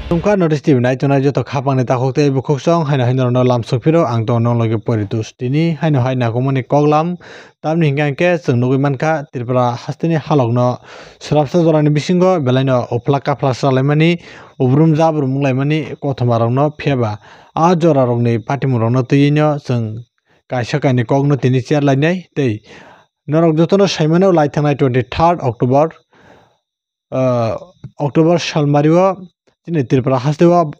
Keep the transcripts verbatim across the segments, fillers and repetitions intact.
Tungkha North East T V nai tongnai joto khapangni takhuk tei bukhuk song haino haino rokno lamsok phiro ang tong nong logi pori dus tini haino hai nakumani koklam tamni hingka hingke chwng nugui mankha Tripura hasteni halokno srapsa jorani bisingo belaino uphla kaphla chalaimani ubrum jabrum wnglaimani kothoma rokno phiyaba a jora rokni patimung rokno twiwi no chwng kaisa kainwi kokno tini chair lainai tei norok jotono saimano lai thangnai twenty third October ah, October salmario chini Tripura hasteo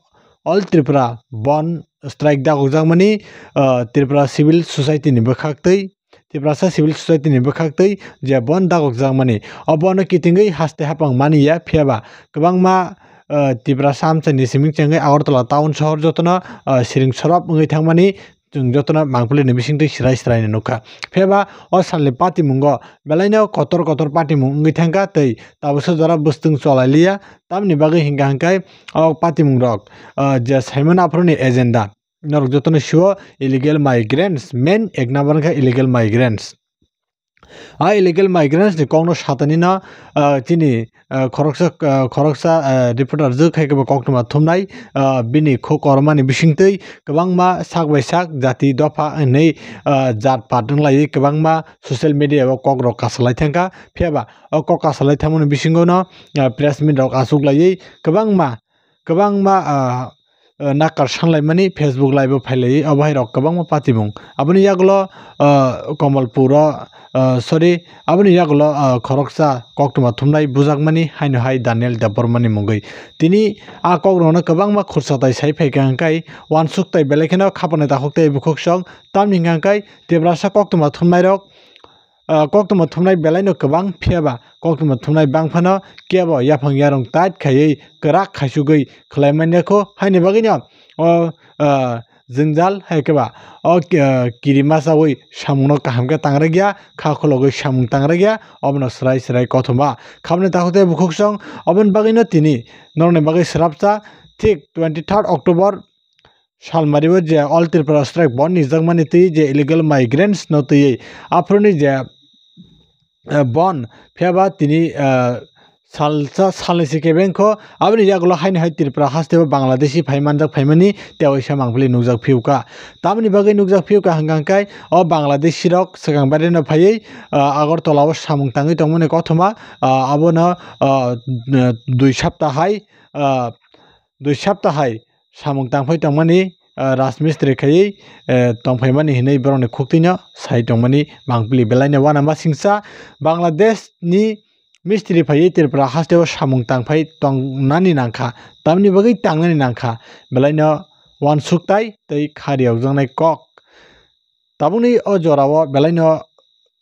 All Tripura Bandh strike dagokjakmani, ah, Tripura Civil Society ni bwkhaktwi, Tiprasa Civil Society ni bwkhaktwi je bandh dagokjakmani. O bandh no kitingwi haste hapang mani ya, phiyaba kwbangma, ah, Tiprasa amchaini siming chengwi Agartala town sohor jotono, ah, siring sorop wngwi thangmani chwng jotono mangpili ni bisingtwi srai srai no nukha. Phiyaba o salni patimungo belaino kotor kotor patimung wngwi thangkha tei tabuksa jora bwswtwng cholailiya. Tamni bagwi hingkha hingkhai o patimung rok, ah, je saimano aphuruni agenda norok jotono sio illegal migrants, main ek number wngkha illegal migrants. A illegal migrants ni kokno satani no, ah, chini, ah, khoroksa, ah, khoroksa, ah, reporter jwk hai khe bo koktwma thumnai, ah, bini khuk kormani bisingtwi kwbangma sak bai sak jati dopha hinwi, ah, jat pat wnglaiwi kwbangma social media o kok rok kasalai thangkha. Phiyaba o kok kasalai thangmani bisingo no, ah, press meet rok achuk laiwi kwbangma kwbangma, ah, ah, nakar sanlaimani Facebook live o phailaiwi obo hai rok kwbangma patimung. Aboni yagulo, ah, Komolpur o, ah, sorry, aboni yagulo, ah, khoroksa koktwma thumnai bujakmani haino hai Daniel Debbarma ni mungwi. Tini a kok rokno kwbangma khursa tai sai phaikha hwnkhe uansuk tai belai kheno khapani takhuk tei bukhuk song tamni hwnkhe Tiprasa koktwma thumnai rok ah, koktwma thumnai belaino kwbang, phiyaba koktwma thumnai bangphano kebo yaphang yarwng tait khaiwi kwrak khaisugwi khlai manya kho. Haini bagwino o, ah, jwngjal hai khe ba o, ah, kirimasaui samungno kaham khe tangrwkya, kha khulogwi samung tangrwkya, obono swrai swrai kothoma khabni takhuk tei bukhuk song. Oboni bagwino tini norokni bagwi swrapsa thik twenty third October salmario je All Tripura Strike bandh nijak mani twi je illegal migrants no twiwi aphuruni je, eh, bandh phiyaba tini, eh, salsa salnwi se kebeng kho. Aboni yagulo haino hai Tripura hasteo Bangladeshi phai manjak phaimani tei waisa mangpili nukjak phiuka. Tamoni bagwi nukjak phiuka hwnkha hwnkhe o Bangladeshi rok swkang baireno phaiwi, eh, Agartala o samung tangwi tongmani kothoma, eh, abono, eh, dui sapta hai, eh, dui sapta hai samung tangphai tongmani, ah, rajmistri khaiwi, eh, tongphaimani hinwi borokni khuktwino sai tongmani mangpili belaino uanama singsa Bangladesh ni mistri phaiwi Tripura hasteo samung tangphai tongnani nangkha, tamni bagwi tangnani nangkha belaino uansuktai tei kha riyokjaknai kok. Tabukni o jorao belaino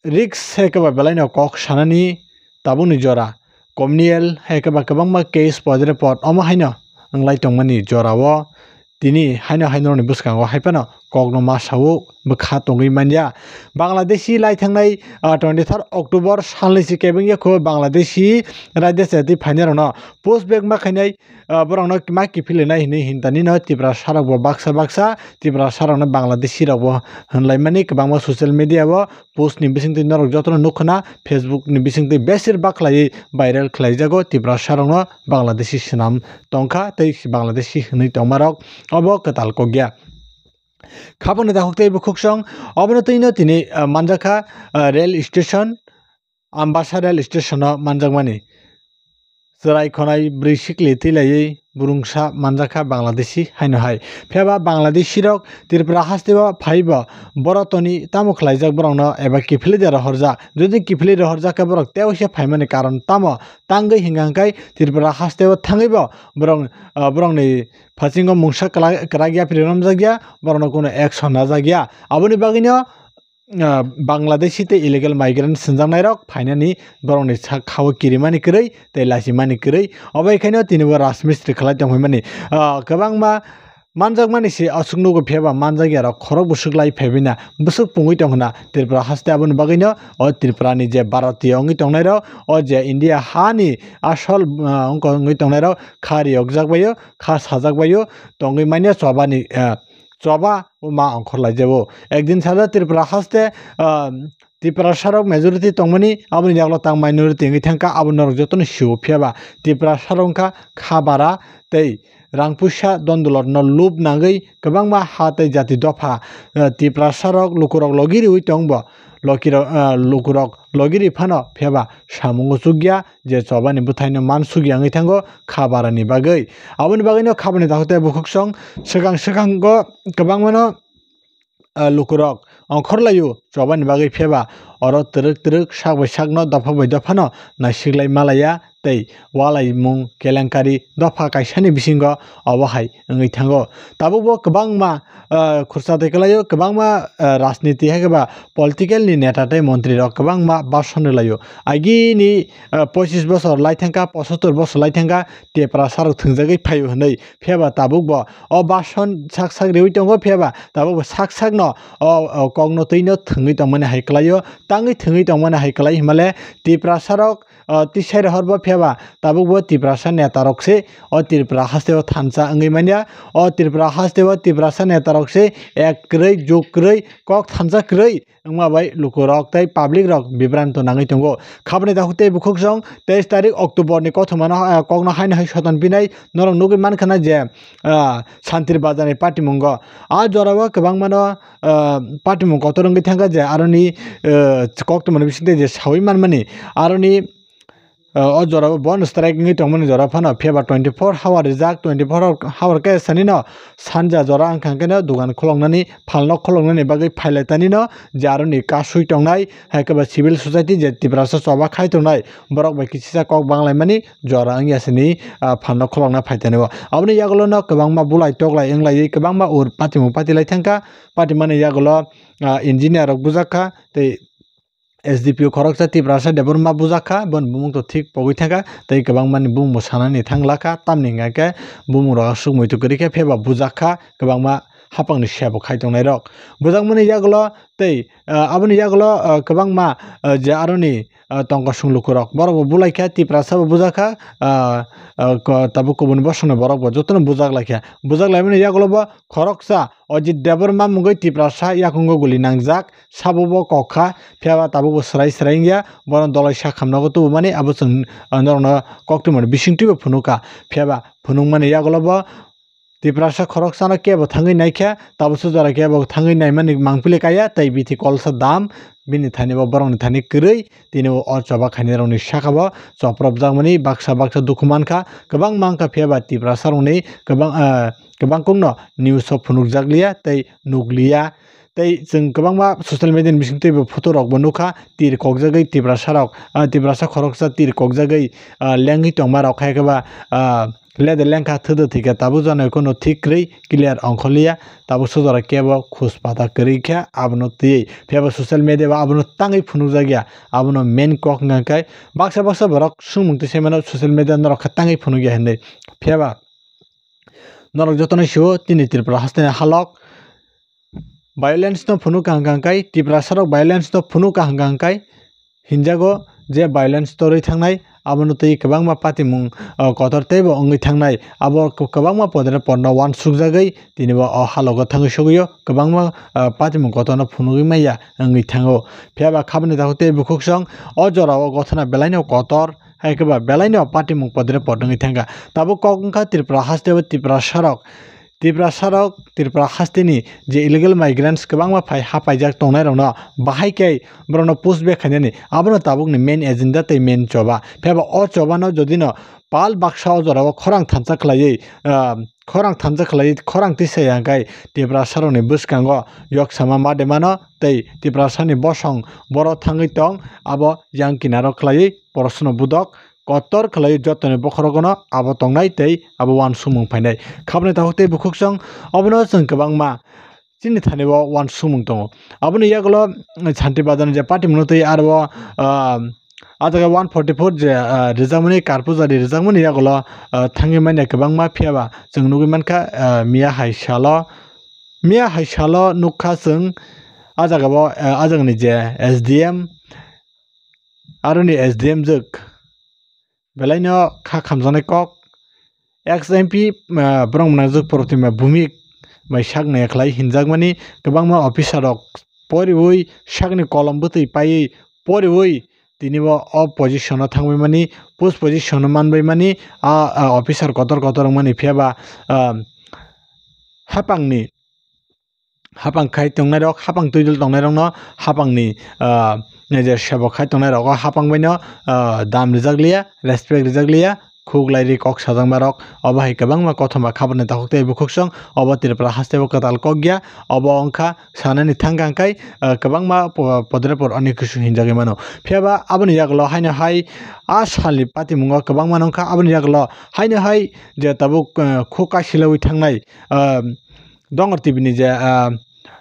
risk se keba belaino kok sanani tabukni jora communal hai keba kwbangma case podre pod omo haino wnglai tongmani jorao tini haino hainorokni bwskango hai phano kokno ma sao bwkha tongwi manya. Bangladeshi lai thangnai, ah, twenty third October salni se kebeng yakho Bangladeshi raida se twi phainairokno push back ma khainai, ah, borokno ma kiphilwi nai hinwi hintanino Tiprasa rokbo baksa baksa Tiprasa rokno Bangladeshi rokbo hwnlaimani kwbangma social media o post ni bisingtwi norok jotono nukho na, Facebook ni bisingtwi besir bak khlaiwi viral khlaijago Tiprasa rokno Bangladeshi swnam tongkha tei Bangladeshi hwnwi tongmarok obo kwtal kokya. Khapangni takhuk tei bukhuk song obono twino tini, ah, manjakha, ah, rail station, Ambasa rail station o manjakmani. Chwrai khonai bwrwi sikli twi laiwi burungsa manjakha Bangladeshi haino hai. Phiyaba Bangladeshi rok Tripura hasteo phaibo borok toni tamo khlaijak borokno eba kiphilwi de rohorjak. Jodi kiphilwi rohorjak khe borok tei waisa phaimani karon tamo tangwi hingkha hwnkhe Tripura hasteo thangwibo borok, ah, borokni phasingo mungsa kwla-, kwrak yapri romjakya, borokno kunu action najakya. Aboni bagwino ah, Bangladeshi tei illegal migrant swnjaknairok phainani borokni sak khao kirimani kwrwi tei lachimani kwrwi. Obo hai khaino tinibo rajmistri khlai tongphaimani. Ah, kwbangma manjakmani se aswk nugo phiyaba manjakyarok khorok bwswk lai phaibina bwswk pungwi tongkhna Tripura haste. Aboni bagwino o Tripurani je Bharatiya wngwi tongnairok, o je India hani asol, ah, wngkha wngwi tongnairok kha riyokjak baio, kha sajak baio, tongwi manya chobani, ah, choba o ma ongkhor laijabo. Ekdin sajak Tripura haste, ah, Tiprasa rok majority tongmani, aboni yagulo tang minority wngwi thangkha, abo norok jotono sio. Phiya ba Tiprasa rok wngkha kha bara tei rang puisa don dolor no lub nangwi kwbangma ha tei jati dopha, eh, Tiprasa rok lukurok logi riwi tongbo, loki rok, eh, lukurok logi ri phano, phiya ba samungo chukya je chobani bwthaino man sukya wngwi thango kha bara ni bagwi. Aboni bagwino kha bani dakhuk tei bukhuk song swkang swkango kwbangmano ah, lukurok ongkhor laio chobani bagwi. Phiya ba oro twrwk twrwk sak bai sakno dopha bai dophano naisiklai malaya tei walaimung kelenkari dopha kaisani bisingo obo hai wngwi thango. Tabukbo kwbangma, ah, khursa twi kwlaio, kwbangma, ah, rajniti hai khe ba political ni neta tei montri rok kwbangma bhasan rwlaio. Agini, ah, pochis bosor lai thangkha, pochottor bosor lai thangkha, Tiprasa rok thwngjagwi phaio hwnwi. Phiya ba tabukbo o bhasan sak sak riwi tongo, phiya ba tabukbo sak sakno o, o kokno twino thwngwi tongmani hai kwlaio, tangwi thwngwi tongmani hai kwlai himale Tiprasa rok, o, tisai rohorbo, phiya ba tabukbo Tiprasa neta rok se o Tripura hasteo thansa wngwi manya. O Tripura hasteo Tiprasa neta rok se ek kwrwi, jug kwrwi, kok thansa kwrwi wngma bai lukurok tei public rok bibranto nangwi tongo. Khabani dakhuk tei bukhuk song teis tarik October ni kothoma no, ah, kokno haino hai soton pinai norok nugwi mankha na je, ah, Santir Bazar ni patimungo. A jorao kwbangmano, ah, patimung kotor wngwi thangkha je aroni, ah, koktwmani bisingtwi je sawi manmani aroni, ah, o jorao bon strike wngwi tongmani jora phano phiya ba twenty four hour rijak, twenty four hour khe sanino sanja jora wngkha hwnkhe no dogan khuloknani, phalno khuloknani bagwi phailai tanino je aroni kasui tongnai, hai khe ba civil society je Tiprasa choba khai tongnai, borok bai kisisa kok banglaimani jora wngya sini, ah, phalno khulokna phai tanio. Aboni yagulo no kwbangma bulai toklai wnglaiwi kwbangma ur patimung patilai thangkha. Patimani yagulo, ah, engineer rok bujakha tei S D P O khoroksa Tiprasa Debbarma bujakha, boni bumung to thik pogwi thangkha, tei kwbangmani bumungbo sanani thangla kha, tamni hwnkha khe bumung rok aswk muitu kwrwi khe phiyaba bujakha, kwbangma hapangni sebo khai tongnai rok. Bujakmani yagulo tei, ah, aboni yagulo, ah, kwbangma, ah, je aroni, ah, tongkosong lukurok borokbo bulaikha, Tiprasabo bujakha, ah, ah, ko-, tabuk kubuni bosongni borokbo jotono bujak laikha. Bujak laimani yagulobo khoroksa Ajit Debbarma mungwi Tiprasa yakungo guli nangjak, sabo bo kok kha, phiyaba tabukbo swrai swrai wngya, bono dolai sak hamnago tubumani abo chwng, ah, norokno koktwmani bisingtwibo phunukha. Phiyaba phunukmani yagulobo Tiprasa khoroksano kebo thangwi naikha, tabuksa jora kebo thangwi naimani mangpili kaya, tei bithi kolsa dam, bini thani bo borokni thani kwrwi, tini bo o choba khainai rokni saka bo chopropjakmani baksa baksa dukhu mankha, kwbang mankha, phiyaba Tiprasa rokni kwbang, ah, kwbangkukno news o phunukjakliya tei nukliya. Tei chwng kwbangma social media ni bisingtwi bo photo rokbo nukha, tir kokjagwi Tiprasa rok, ah, Tiprasa khoroksa tir kokjagwi, ah, lengwi tongma rok, hai khe ba, ah, lede lengkha thwdw thwikha tabuk jano kheno thik kwrwi clear ongkhorliya, tabuk sojora kebo khus pata kwrwi kha abono twiwi. Phiyaba social media o abono tangwi phunukjakya, abono main kok hwnkha khe baksa baksa borok swngmung twi sai mano social media norok khe tangwi phunukya hinwi. Phiyaba norok jotono sio tini Tripura hasteni halok violence no phunuk kaham kaham kai, Tiprasa rok violence no phunuk kaham kaham kai hinjago, je violence torwi thangnai abono twi kwbangma patimung, ah, kotor teibo wngwi thangnai, abo kwbangma podre podno uansukjagwi tini bo o halogo thangwi sogwio, kwbangma, ah, patimung kotorno phunugwi maya wngwi thango. Phiyaba khabani dakhuk tei bukhuksong o jorao gothana belaino kotor, hai khe ba belaino patimung podre pod wngwi thangkha. Tabuk kok wngkha Tripura hasteo Tiprasa rok, Tiprasa rok, Tripura hasteni je illegal migrants kwbangma phai ha paijak tongnai rokno bahai khe borokno push back khainani, abono tabukni main agenda tei main choba. Phiyaba o chobano jodino pal baksa o jorao khorang thansa khlaiwi, ah, khorang thansa khlaiwi khorang tisa ya hwnkhe Tiprasa rokni bwskango yok sama ma de mano tei Tiprasani bosong boro thangwi tong, abo yang kinaro khlaiwi porosno budok kotor khlaiwi jotoni bokhorogono abo tongnai tei abo uansukmung phainai. Khaboni takhuk tei bukhuksong obono chwng kwbangma chini thani o uansukmung tongo. Aboni yagulo Santi Bazar ni je party mungno twi aro, ah, ah jaga one forty four je, ah, rijakmani karpujari rijakmani yagulo, ah, thangwi manya kwbangma, phiyaba chwng nugwi mankha, ah, miya hai salo, miya hai salo nukha chwng ah jaga o, ah, ah jagani je S D M, aroni S D M jwk belaino kha khamjaknai kok. Ex M P, ah, borok mwnajak Protima Bhumik bai sak naiya khlai hinjakmani kwbangma officer rok poriwi sakni kolom bwtwi paiwi poriwi tini bo o position o thangbai mani, post position o manbai mani, a, a officer kotor kotor wngmani phiya ba, ah, hapangni, hapang khai tongnai rok, hapang twidul tongnai rokno hapangni, ah, je sebok khai tongnai rogo hapang baino, ah, dam rijak liya, respect rijak liya, khuk lai ri kok sajak ma rok, obo hai kwbangma kothoma khabangni takhuk tei bukhuk song, obo Tripura haste bo kwtal kok ya, obo wngkha sanani thang kha hwnkhe, ah, kwbangma po-, podre por ani kusu hinjagwi mano. Phiya ba aboni yagulo haino hai a salni patimungo kwbangma nongkha, aboni yagulo haino hai je tabuk, ah, khuk kaisilawi thangnai, ah, Dongor T V ni je, ah,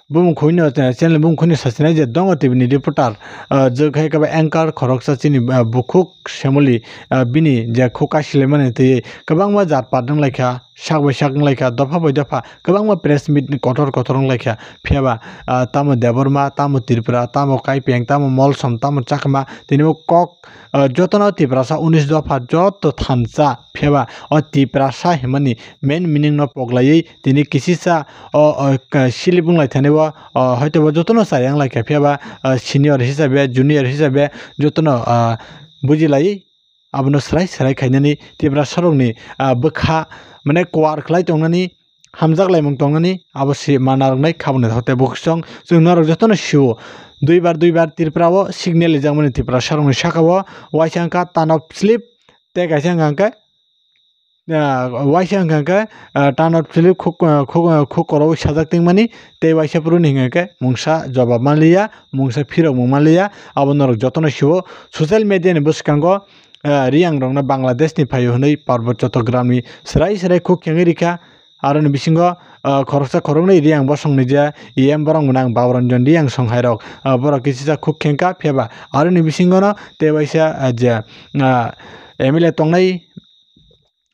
bumung khuino, ah, channel bumung khuino sasinai je Dongor T V ni reporter, ah, je khai kaba anchor khoroksa chini, ah, bukhuk Semoli, ah, bini je khuk kaisilaimani twi kwbangma jat pat wnglaikha, sak bai sak wnglaikha, dopha bai dopha kwbangma press meet ni kotor kotor wnglaikha. Phiya ba, ah, tamo Debbarma, tamo Tripura, tamo Kaipeng, tamo Molsom, tamo Chakma, tini bo kok, ah, jotono Tiprasa unis dopha joto thansa. Phiya ba o Tiprasa himani main meaning no poklaiwi tini kisisa o, o, ka-, silip wnglaithani o, o, hoitobo jotono chayang laikha. Phiya ba, ah, senior hisabe, junior hisabe jotono, ah, bujilaiwi abono swrai swrai khainani Tiprasa rokni, ah, bwkha mane kuar khlai tongnani, hamjak laimung tongnani, abo se ma narwknai khabangni takhuk tei bukhuk song. Chwng norok jotono sio, duibar duibar Tripura o signal rijak mani Tiprasa rokni saka o, waisa wngkha turn off slip tei kaisa wngkha hwnkhe, ah, waisa wngkha hwnkhe, ah, turn off slip khuk, ah, khuk, ah, khuk koroui sajak tongmani tei waisa phuru ni hwnkhe mungsa jobab manliya, mungsa phirokmung manliya, abo norok jotono sio. Social media ni bwskango, ah, Riyang rokno Bangladesh ni phaio hwnwi Parbot Chottogramni swrai swrai khuk khengwi rikha. Aroni bisingo, ah, khoroksa khoroknwi Riyang bosongni je E M borok mwnang Baburanjan Riyang song hai rok, ah, borok kisisa khuk khengkha. Phiya ba aroni bisingono tei waisa, ah, je, ah, M L A tongnai,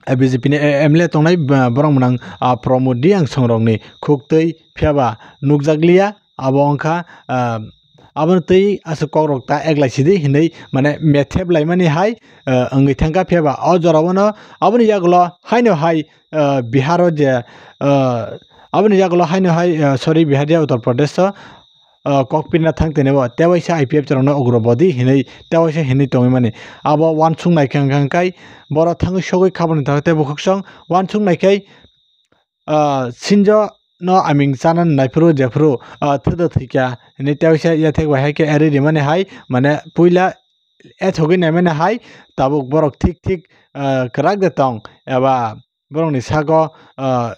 ah, B J P ni, eh, M L A tongnai, ah, borok mwnang, ah, Pramod Riyang song rokni khuk twi phiya ba nukjakliya. Abo wngkha, ah, abono twi aswk kokrok ta eglai sidi hinwi mane methep laimani hai, ah, wngwi thangkha. Phiya ba o jorao no aboni yagulo haino hai, ah, Bihar o je, ah, aboni yagulo haino hai, ah, sorry, Bihar ya, Uttar Pradesh o, ah, kok pirna thang tini bo tewaisa I P F rokno ugrobodi hinwi tewaisa hinwi tongwi mani. Abo uansuk nai khe hwnka hwnkhe borok thangwi sogwi khabangni takhuk tei bukhuk song uansuk nai khe, ah, sinjo no aming chana naiphuru jephuru, ah, thwdo thwikha hinwi tewaisa yathek bai hai khe eri rimani hai, mane puila ethogwi naimani hai tabuk borok thik thik, ah, kwrak de tong eba borokni sago, ah,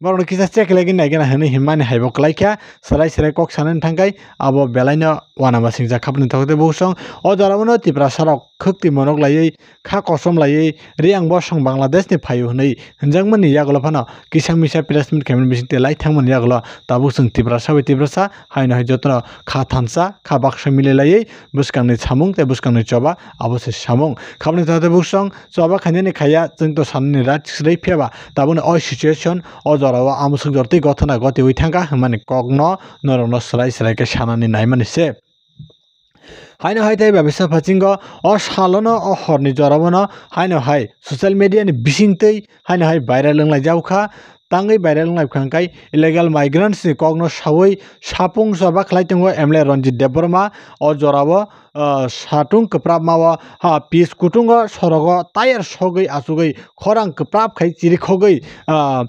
borokno kisa check legwi naigwna hinwi hinmani haibo kwlaikha. Swrai swrai kok sanani thangkhai abo belaino uanamasingcha khabangni takhuk tei bukhuk song. O jorao no Tiprasa rok khwktwi monok laiwi kha kosom laiwi Riyang bosong Bangladesh ni phaio hwnwi hwnjakmani yagulo phano kisa misa press meet khaimani bisingtwi lai thangmani yagulo tabuk chwng Tiprasa bai Tiprasa haino hai jotono kha thansa kha baksa milwi laiwi bwskangni samung tei bwskangni choba abo se samung. Khabangni takhuk tei bukhuk song choba khainani khaiya chwng to sanani right swrwi, phiya ba tabukni o situation o jorao amoswk jortwi gothana gotiwi thangkha hwnmani kokno norokno swrai swrai khe sanani naimani se. Haino hai tei babisa phasingo o salono o horni jorao no haino hai social media ni bisingtwi haino hai viral wnglaijak kha. Tangwi viral wnglaikha hwnkhe illegal migrants ni kokno sawi sapung choba khlai tongo M L A Ranjit Debbarma. O jorao, ah, satung kwprapma o, ha, pis kutungo sorogo tayar sogwi achugwi khorang kwprap khai chirikhogwi, ah,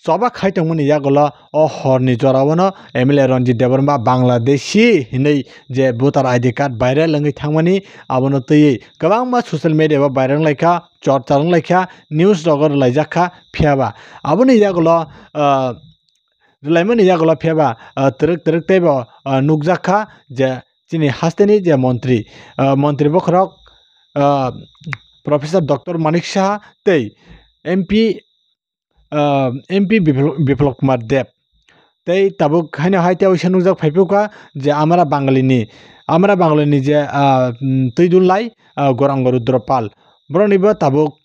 choba khai tongmani yagulo o horni jorao no M L A Ranjit Debbarma Bangladeshi hinwi je voter I D card viral wngwi thangmani, abono twiwi kwbangma social media o viral wnglaikha, chorcha wnglaikha, news rogo rwlaijakha. Phiya ba aboni yagulo, ah, rwlaimani yagulo phiya ba, ah, twrwk twrwk teibo, ah, nukjakha je chini hasteni je montri, ah, montri bokhorok, ah, Professor Doctor Manik Saha tei M P, ah, M P Bipl-, Biplop Kumar Deb. Tei tabuk haino hai tei waisa nukjak phaiphukha je Amara Bangalini, Amara Bangalini je, ah, mm, twidul lai, ah, Goranga Rudra Pal. Borokni bo tabuk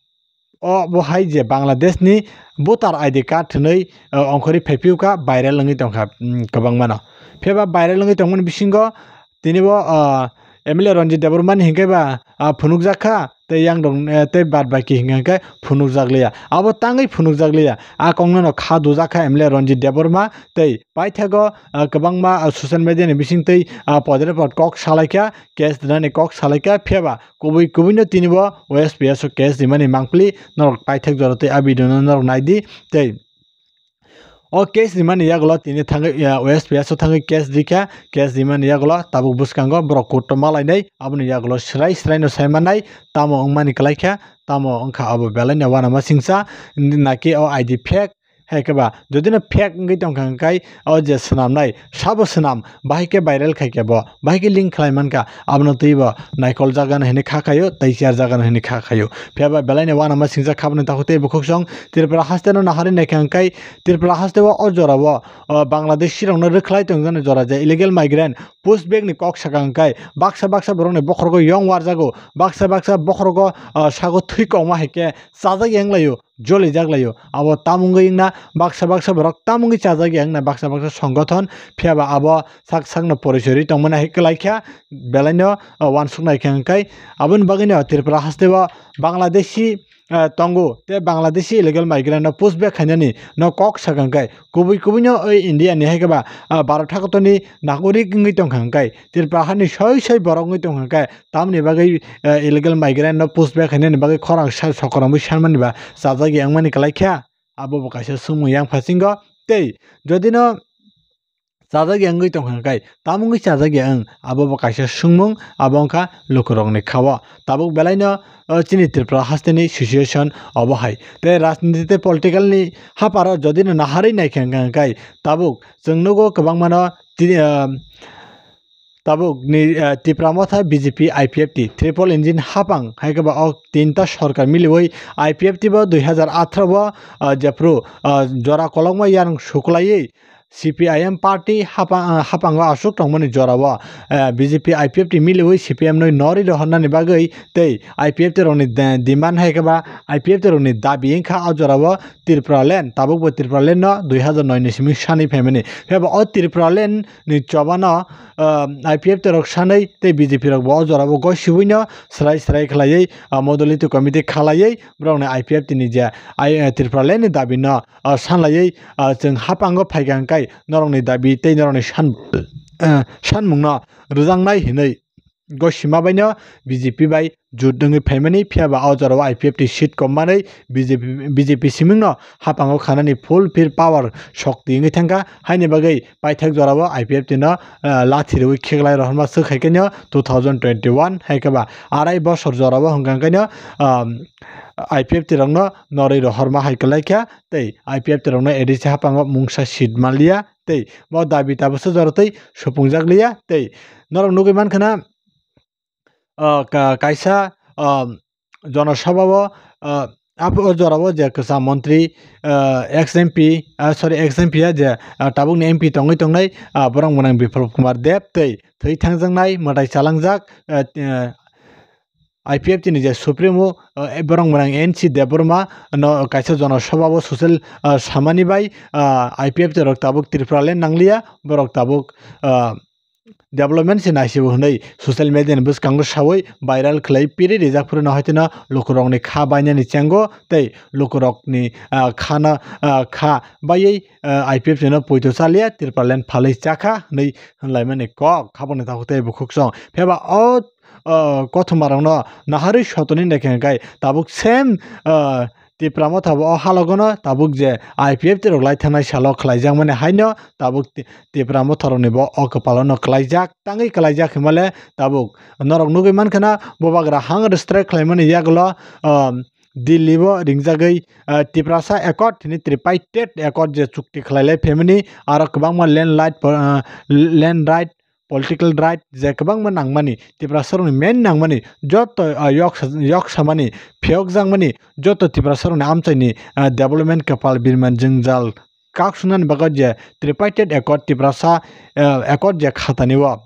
o bo hai je Bangladesh ni voter I D card hinwi, ah, ongkhorwi phaiphukha, viral wngwi tongkha, mm, kwbangmano. Phiya ba viral wngwi tongmani bisingo tini bo, ah, M L A Ranjit Debbarma ni hinkhe ba, ah, phunukjak kha, tei yang rok, eh, tei bad baki hinkhe phunukjak liya. Abo tangwi phunukjak liya. A kok no kha dujak kha M L A Ranjit Debbarma tei paithago, ah, kwbangma, ah, social media ni bising tei, ah, podre pod kok salai kha, case rinani kok salai kha, phiya ba kubui kubui no tini bo O S P S o case rimani mangpili norok paithak jora tei a video no norok nai di tei o case rimani yagulo tini thangwi, ya, O S P S o thangwi case rikha, case rimani yagulo tabuk bwskango borok court o malainai, aboni yagulo swrai swrai no sai mannai, tamo wngmani kwlai kha, tamo wngkha abo belai no uanama singsa, naki o I D fake, hai khe ba, jodi no fake wngwi tongkha hwnkhai, o je swnamnai, sabo swnam, bahai khe viral khai khe bo, bahai khe link khlai mankha, abono twi bo naikol jaga no hinwi kha khaio, tei chair jaga no hinwi kha khaio. Phiya ba belai no uanama singsa khaboni takhuk tei bukhuk song, Tripura haste no naharwi naikha hwnkhai, Tripura haste o, o jora o, o, Bangladeshi rok no rwkhlai tongjani jora je illegal migrant push back ni kok sakha hwnkhai, baksa baksa borok ni bokhorogo yong warjago, baksa baksa bokhorogo, o, sago thwi kongma hai khe chajak yang laio, jolijak laio. Abo tamungwi wngna baksa baksa borok tamungwi chajak ya wngna baksa baksa songothon, phiya ba abo sak sakno porichori tongmani hai kwlai kha, belai no, o, uansuk nai kha hwnkhai. Aboni bagwi no Tripura haste o Bangladeshi, eh, tongo tei Bangladeshi illegal migrant no push back khainani no kok sakha hwnkhai, kubui kubui no o India ni hai khe ba, ah, Bharat hakotor ni nagorik wngwi tongkha hwnkhai, Tripura hani soi soi borok wngwi tongkha hwnkhai, tamoni bagwi, eh, illegal migrant no push back khainani bagwi khorang sa-, sokoromwi sanmani ba chajak ya wngmani kwlai kha, abo bo kaisa swngmung yang phasingo. Tei jodi no chajak ya wngwi tongkha hwnkhai, tamo wngwi chajak ya wng, abo bo kaisa swngmung, abo wngkha lukurokni kha-o. Tabuk belai no, o, chini Tripura haste ni situation obo hai. Tei rajniti tei political ni haparo jodi no naharwi naikha hwnkhai, tabuk chwng nugo kwbangma no tini, ah, Tabuk ni, eh, Tipra Motha B J P I P F T triple engine hapang hai khe ba o tinta sorkar miliwi I P F T bo dui hazar atharo bo, eh, jephru, eh, jora kolokma yarwng suklaiwi C P I M party hapang, eh, hapango aswk tongmani jorao, eh, B J P I P F T miliwi C P M no norwi rohornani bagwi tei I P F T rokni de-, demand hai khe ba I P F T rokni dabi wngkha o jorao Tripura land, tabukbo Tripura land no dui hazar noi ni simi sanwi phaimani. Phiya ba o Tripura land ni chobano, ah, I P F T rok sanwi tei B J P rok bo o jora bo gosibui no swrai swrai khlaiwi, ah, modolito committee khalaiwi borok ni I P F T ni je ai, ah, Tripura land ni dabi no, ah, sanlaiwi, ah, chwng hapango phaikha hwnkhe norok ni dabi tei norok ni san, ah, sanmung no rwjaknai hinwi gosima bai no B J P bai jut wngwi phaimani, phiya ba o jora o I P F T seat kom manwi B J P, B J P siming no hapango khanani full fir power shokti wngwi thangkha. Haini bagwi paithak jora o I P F T no, ah, lathi rwi kheklai rohorma swk hai khe no two thousand twenty-one hai khe ba arai bosor jora o hwnkha hwnkhe no, um, I P F T rok no norwi rohorma hai kwlai kha tei I P F T rok no A D C hapango mungsa seat manliya tei bo dabi tabuksa jora tei supungjak liya tei norok nugwi mankha na, ah, ka-, kaisa, ah, jonosabha o, ah, abo o jora o je kwcham montri, ah, ex M P, ah, sorry, ex M P ya je, ah, tabukni M P tongwi tongnai, ah, borok mwnang Biplab Kumar Deb tei thwi thangjaknai mwtai chalangjak, ah, ah, I P F T ni je supremo, ah, borok mwnang N C Debbarma no kaisa jonosabha o social, ah, samani bai, ah, I P F T rok tabuk Tripura land nangliya, borok tabuk, ah, development se naisibo hwnwi social media ni bwskango sawi viral khlai piri rijak phuru no haitino lukurokni kha bainani chengo tei lukurokni, ah, khana, ah, kha baiwi, ah, I P F T no poito chaliya Tripura land phalwi chakha hwnwi hwnlaimani kok haboni takhuk tei bukhuk song. Phiya ba o, ah, kothoma rokno naharwi sotoni naikha hwnkhe tabuk same, ah, Tipra Motha bo o halogo no tabuk je I P F T rok lai thangnai salo khlaijakmani haino tabuk Ti-, Tipra Motha rokni bo o kwpalo no klaijak, tangwi klaijak hinmale tabuk norok nugwi mankha na bubagra hang restrict khlaimani yagulo, um, Delhi bo ringjagwi, uh, Tiprasa Accord hini tripartite accord je chukti khlailai phaimani aro kwbangma land right po-, uh, land right political right je kwbangma nangmani, Tiprasarokni main nangmani, joto, ah, yok sa-, yok samani, phiyokjakmani, joto Tiprasarokni amchaini, ah, development kwpal birman jwngjal kak sunani bagwi je tripartite accord Tiprasa, ah, accord je khatani o.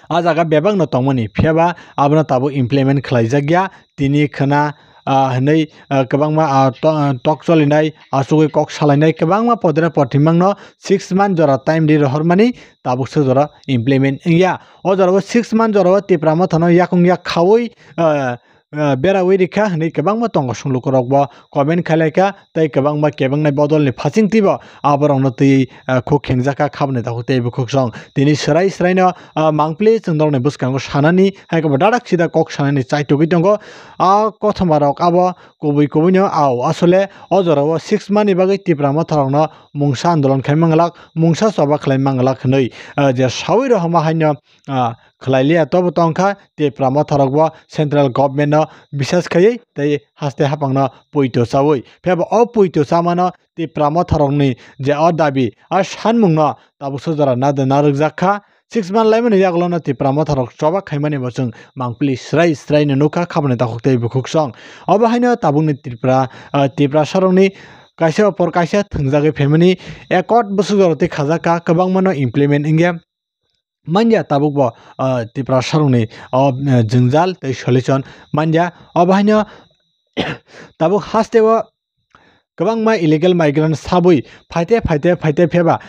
Ah jaga bebak no tongmani, phiya ba abono tabuk implement khlaijakya, tini khwna, ah, hwnwi, ah, kwbangma, ah, to-, ah, tok cholinai, achugwi kok salainai kwbangma podre pothimangno six month jora time ri rohormani tabuksa jora implement wngya. O jorao six month jorao Tipra Mothano yakung yak khaui, ah, ah, beraui rikha hwnwi kwbangma tongo song lukurokbo comment khailaikha tei kwbangma kebengnai bodolni phasingtwibo aborokno twi, ah, khuk khengjakha khabni takhuk tei bukhuk song. Tini swrai swraino, ah, mangpili chwng norokni bwskango sanani, hai khe bo dadak sida kok sanani chaitugwi tongo. A kothoma rok abo kubui kubuino, ao asole o jorao six month ni bagwi Tipra Motha rokno mungsa andolon khai manglak, mungsa choba khlai manglak hwnwi, ah, je saui rohorma haino, ah, khlai liya, tobo tongkha Tipra Motha rokbo central government no bisas khaiwi tei haste haphangno poito chaui. Phiya bo o poito chamano Tipra Motha rokni je o dabi, a sanmungno tabuksa jora nada narwkjak kha. Six month laimani yagulono Tipra Motha rok choba khaimani bo chwng mangpili swrai swraino nukha khaboni takhuk tei bukhuk song. Obo haino tabukni Tripura, ah, Tiprasa rokni kaisa opor kaisa thwngjagwi phaimani accord bwswk jora tei khajak kha, kwbangmano implement wngya. Manya tabuk bo, ah, Tiprasa rokni o, ah, jwngjal tei solution manya. Obo haino tabuk haste o kwbangma illegal migrant sabwi phaite, phaite, phaite pheba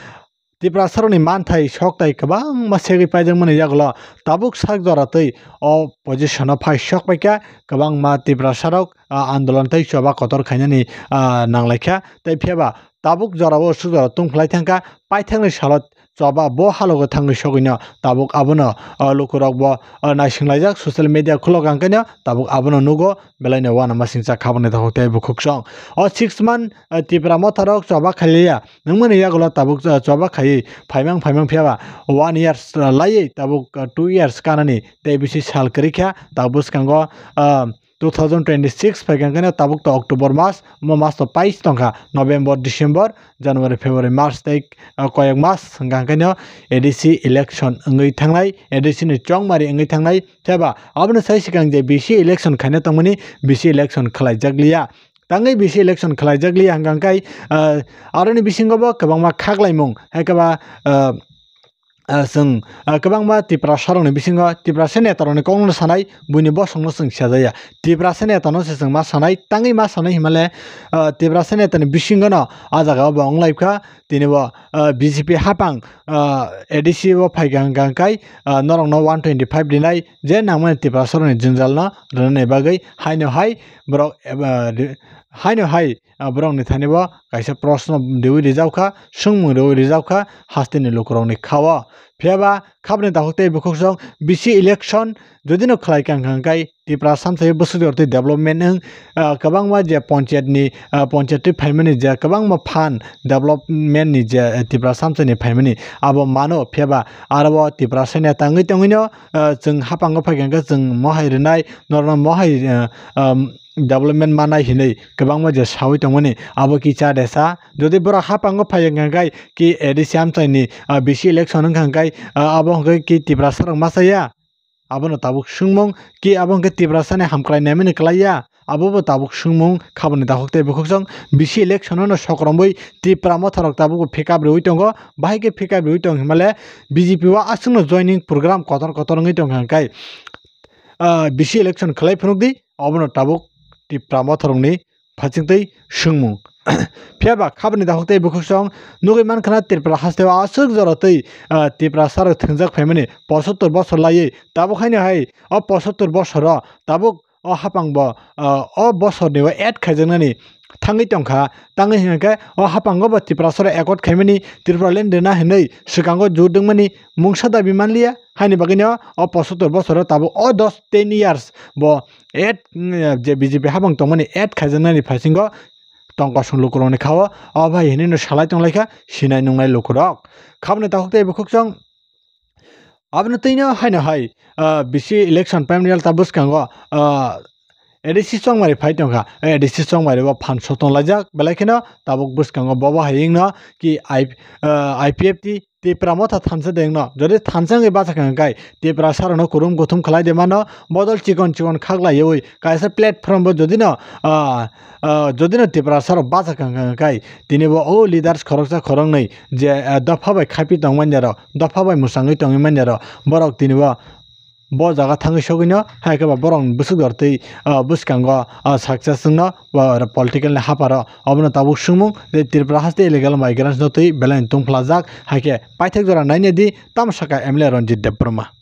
Tiprasa rokni manthai sok tai kwbangma segwi paijakmani yagulo tabuk sak jora twi o position o phai sok paikha. Kwbangma Tiprasa rok, ah, andolon tei choba kotor khainani, ah, nanglaikha. Tei pheba tabuk jorao swk jora tungphlai thangkha, paithakni salo choba bo halogo thangwi sogwino tabuk abono, ah, lukurokbo, ah, naisinglaijak social media khulok hwnkhaino tabuk abono nugo. Belaino uanamasingcha khaboni takhuk tei bukhuk song. O six month, ah, Tipra Motha rok choba khailiya wngmani yagulo tabuk, ah, choba khaiwi phaimang phaimang phiyaba one years, ah, laiwi tabuk, ah, two years kanani tei bisi sal kwrwikha. Tabuk bwskango, ah, two thousand twenty-six phaikha hwnkhaino tabuk to October mas, omo mas to pais tongkha, November, December, January, February, March tei, ah, koyek mas hwnkha hwnkhaino A D C election wngwi thangnai, A D C ni chongmari wngwi thangnai. Theba aboni sai swkang je bisi election khaina tongmani, bisi election khlaijakliya. Tangwi bisi election khlaijakliya hwnkha hwnkhe, ah, aroni bisingo bo kwbangma khaklaimung, hai khe ba, ah, ah, chwng, ah, kwbangma Tiprasa rokni bisingo Tiprasa neta rokni kokno sanai, buini bosongno chwng sajaya. Tiprasa neta no se chwng ma sanai, tangwi ma sanai hinmale, ah, Tiprasa neta ni bisingo no ah jaga o bo wng lai kha. Tini bo, ah, B J P hapang, ah, A D C o phai kha hwnkha hwnkhe, ah, norok no one twenty five rinai, je nangmani Tiprasa rokni jwngjal no rwnani bagwi haino hai borok, ah, ri-, haino hai, ah, borokni thani bo kaisa proshno riwi rijak kha, swngmung riwi rijak kha hasteni lukurokni kha-o. Phiya ba khaboni takhuk tei bukhuk song bisi election jodi no khlai kha hwnkha hwnkhe Tiprasa samsai bwswk jora twi development wng, ah, kwbangma je panchayat ni, ah, panchayat twi phaimani je kwbangma phan development ni je, eh, Tiprasa samsai ni phaimani abo mano. Phiya ba aro o Tiprasa neta wngwi tongwino, ah, chwng hapango phai kha hwnkhe chwng mohai rwnai, norokno mohai, ah, ah, development manai hinwi kwbangma je saui tongmani abo kisa de sa. Jodi borok hapango phai wngkha hwnkhe ki A D C amchaini, ah, bisi election wngkha hwnkhe, ah, abo hwnkhe ki Tiprasa rok ma chaya? Abono tabuk swngmung ki abo hwnkhe Tiprasa ni hamkrai naimani kwlaiya? Abo bo tabuk swngmung khaboni dakhuk tei bukhuk song bisi election no sokromwi Tipra Motha rok tabuk bo pick up riwi tongo. Bahai khe pick up riwi tong hinmale B J P o aswkno joining program kotor kotor wngwi tongkha hwnkhe, ah, bisi election khlai phunukdi, obono tabuk Tipra Motha rokni phachingtwi swngmung. Phiya ba khaboni dakhuk tei bukhuk song nugwi mankha na Tripura hasteo aswk jora twi, ah, Tiprasa rok thwngjak phaimani pochottor bosor laiwi tabuk haino hai o pochottor bosoro tabuk o hapang bo, ah, o bosorni o add khaijaknani thangwi tongkha. Tangwi hwnkhe o hapango bo Tiprasa rok accord khaimani Tripura land rwna hinwi swkango jur dwngmani mungsa dabi manliya. Haini bagwino o pochottor bosoro tabuk o dos ten years bo add, mm, je B J P hapang tongmani add khaijaknani phasingo tong kosong lukurokni kha-o, o bai hinwi no salai tonglaikha sinai nungnai lukurok. Khaboni takhuk tei bukhuk song abono twino haino hai, ah, bisi election paimani yal ta bwskango, ah, A D C chongmari phai tongkha. A D C chongmari bo phan sotong laijak, belai kheno tabuk bwskango bobo hai wngno ki I-, ah, I P F T Tipra Motha thansa de wngno. Jodi thansa wngwi bachakha hwnkhe Tiprasa rokno kurum kuthum khlai de mano, bodol chikon chikon khaklaiwi kaisa platform bo jodi no, ah, ah, jodi no Tiprasa rok bachakha hwnkhe tini bo o leaders khoroksa khoroknwi je, ah, dopha bai khaipi tongmani rok, dopha bai mwsangwi tongwi manya rok, borok tini bo Bo jaga thangwi sogwino hai khe ba borok bwswk dor twi, ah, bwskango, ah, success wngno ba political ni haparo obono tabuk swngmung tei Tripura haste illegal migrants no twi belai tungphlajak hai khe paithak jora naina di tamo sakha M L A Ranjit Debbarma.